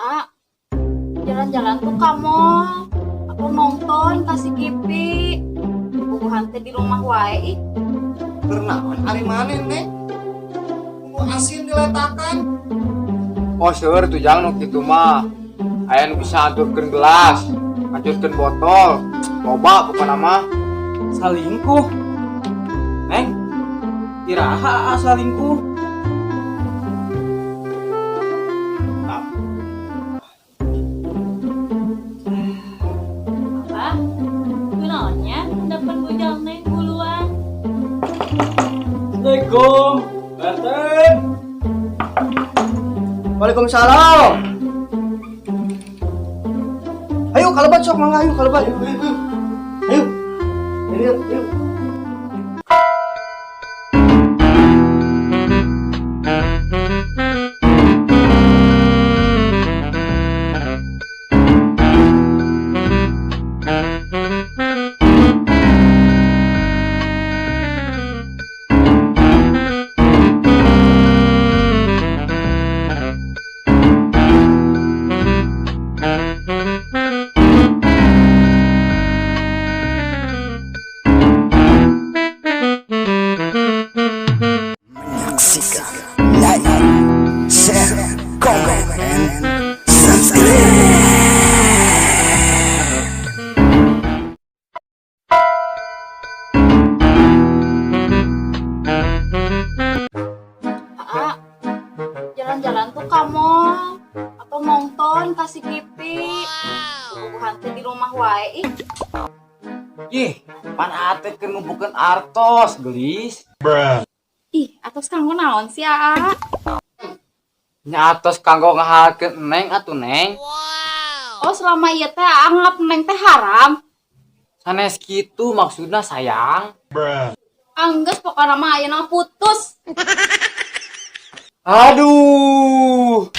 Aa, jalan-jalan tuh ka mall atau nonton ka CGV. Puguhan teh di rumah wae ih. Keur naon ari maneh, Neng? Bumbu asin diletakan. Oh, seueur tuh jang nu kitu mah. Aya nu bisa hancurkeun gelas, hancurkeun botol. Loba pokona mah. Salingkuh. Neng, iraha salingkuh? Apa? Kunaonnya dapat bujang neng buluan. Assalamualaikum, RT. Waalaikumsalam. Ayo kalebet sok mangga, ayo kalebet. Ayo, ayo, ayo. Ayo, ayo. Menyaksikan, like, share, comment, and subscribe. Aa, jalan-jalan tuh ka mall atau nonton ka CGV. Puguhan teh di rumah wae ih. Ih, pan ate keur ngumpulkeun artos, gelis. Ih, atos kanggo naon sih, Aa? Nya atos kanggo ngahalkeun Neng atuh, Neng. Oh, selama ieu teh Aa nganggap Neng teh haram. Sanes kitu maksudna, sayang. Anggeus pokona mah ayeuna putus. Aduh.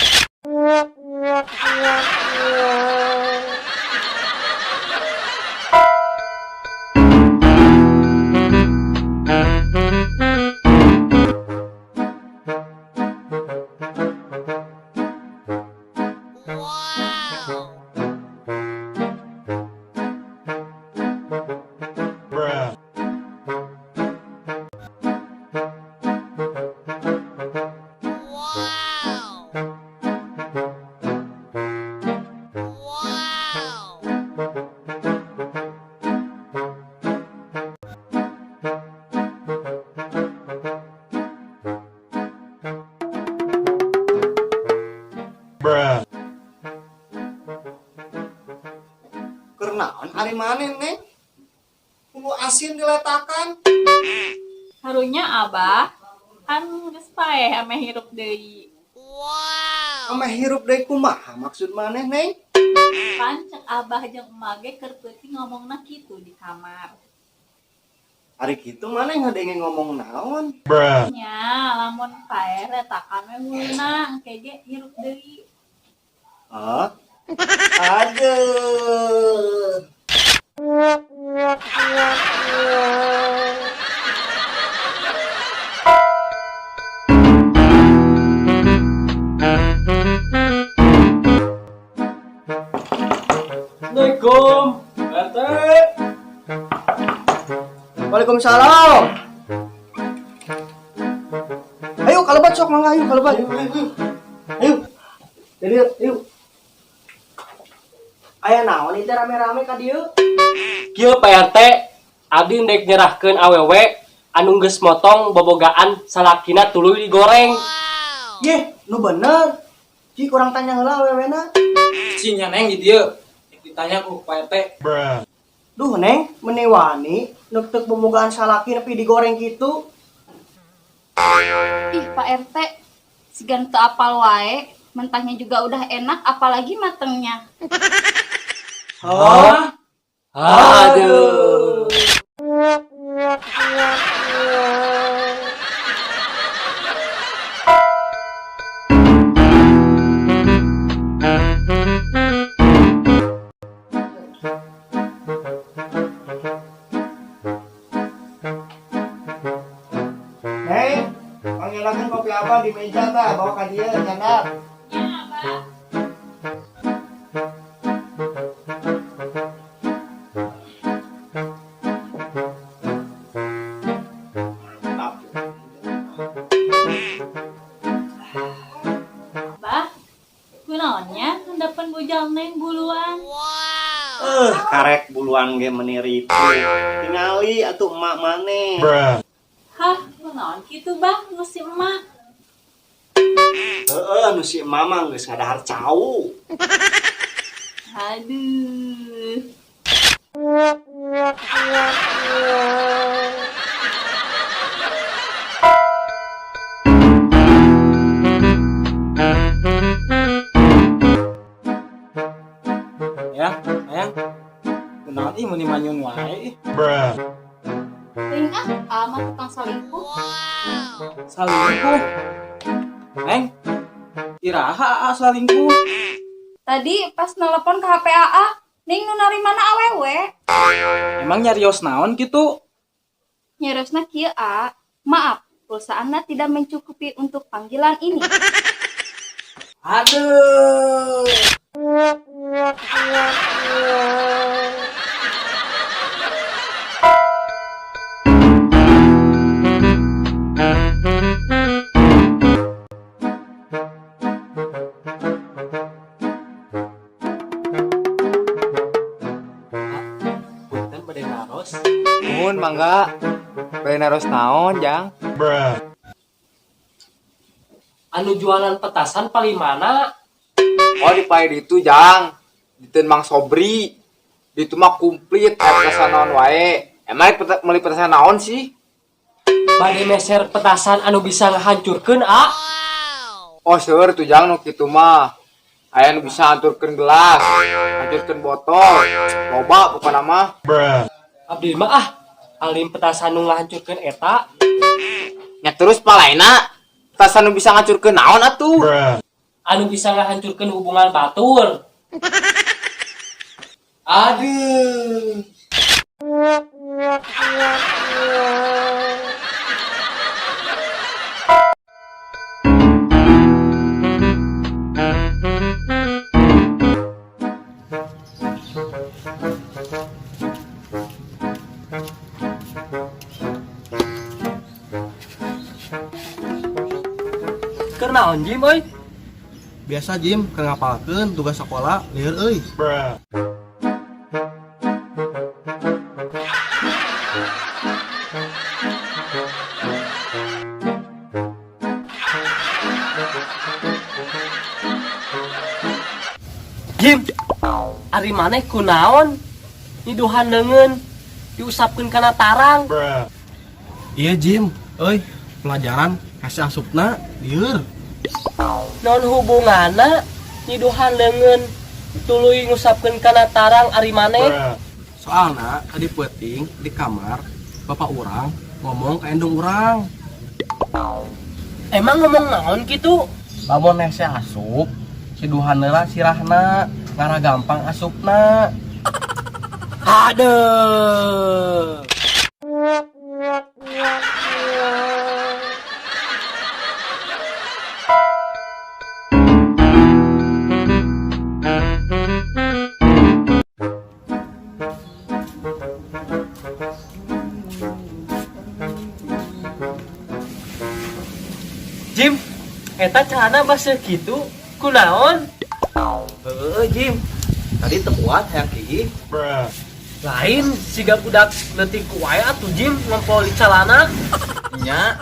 Keur naon ari maneh, Neng? Bumbu asin diletakan. Harunya Abah kan geus paeh ameh hirup deui. Ameh hirup deui kumaha maksud maneh, Neng? Pan cek Abah jeung emak ge keur peuting ngomongna kitu di kamar. Ari kitu maneh ngadenge ngomong naon? Nya lamun paeh retakan we huluna engke ge hirup deui. Hah? Aduh. Assalamualaikum, RT. Waalaikumsalam. Ayo kalebet sok mangga, ayo kalebet. Ayo, ayo, ayo. Ayo, ayo. Aya naon ieu teh rame-rame ka dieu? Kieu Pak RT, abdi ndek nyerahkeun awewe anu geus motong bobogaan salakina tuluy digoreng. Yeh, nu bener. Ci kurang tanya heula awewena. Cinya Neng di dieu. Ditanya ku Pak RT. Duh Neng, meni wani neuk bobogaan salaki nepi digoreng kitu. Ih, Pak RT, sigan teu apal wae, mentahnya juga udah enak apalagi matengnya. Hah? Aduh. Neng, panggilkan kopi apa di meja tah, bawa ka dieu, nyandak. Nya Abah. Kunaon nya handapeun bujal Neng buluan? Karek buluan ge meni ripuh. Tingali atuh emak maneh. Hah, kunaon kitu Bah, nu si emak? Heeh, nu si emak mah geus ngadahar cau. Aduh. Ya, sayang. Kunaon ih meuni manyun wae ih. Teuing ah, ama tukang salingkuh. Salingkuh. Neng. Iraha aa salingkuh? Tadi pas nelpon ke HP AA, Neng nu narimana awewe. Emang nyarios naon kitu? Nyariosna kieu A, maaf, pulsa Anda tidak mencukupi untuk panggilan ini. Aduh. Punten bade naros. Nuhun mangga. Bade naros naon, Jang? Anu jualan petasan paling mana? Oh, di pae ditu, Jang. Diteun Mang Sobri. Ditu mah komplit aya petasan naon wae. Emang meuli petasan naon sih? Bade meser petasan anu bisa ngahancurkeun, A. Oh, seueur tuh Jang nu kitu mah. Aya nu bisa hancurkeun gelas, hancurkeun botol. Loba pokona mah. Abdi mah ah, alim petasan nu ngahancurkeun eta. Nya terus palaena petasan nu bisa ngahancurkeun naon atuh? Anu bisa ngahancurkeun hubungan batur. Aduh. Keur naon Jim euy? Biasa Jim, keur ngapalkeun tugas sekolah lieur euy. Jim, ari maneh kunaon? Nyiduhan leungeun diusapkeun kana tarang. Iya Jim, euy, pelajaran kasih asupna lieur. Naon hubunganna nyiduhan leungeun tuluy ngusapkeun kana tarang ari maneh? Soalna tadi peuting di kamar bapak urang ngomong ka indung urang. Emang ngomong naon kitu? Lamun hese asup, siduhan heula sirahna, ngarah gampang asupna. Aduh. Jim, eta celana baseuh kitu kunaon? Heeh Jim, tadi teu kuat hayang kiih. Lain siga budak leutik wae atuh Jim ngompol di celana. Nya,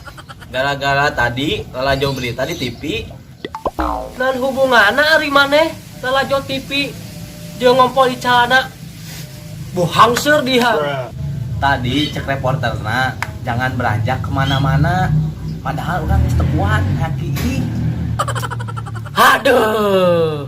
gara-gara tadi lalajo berita di TV. Naon hubunganna ari maneh lalajo TV jeung ngompol di celana? Bohang seur dia. Tadi cek reporterna jangan beranjak kemana-mana. Padahal urang geus teu kuat hayang kiih. Aduh.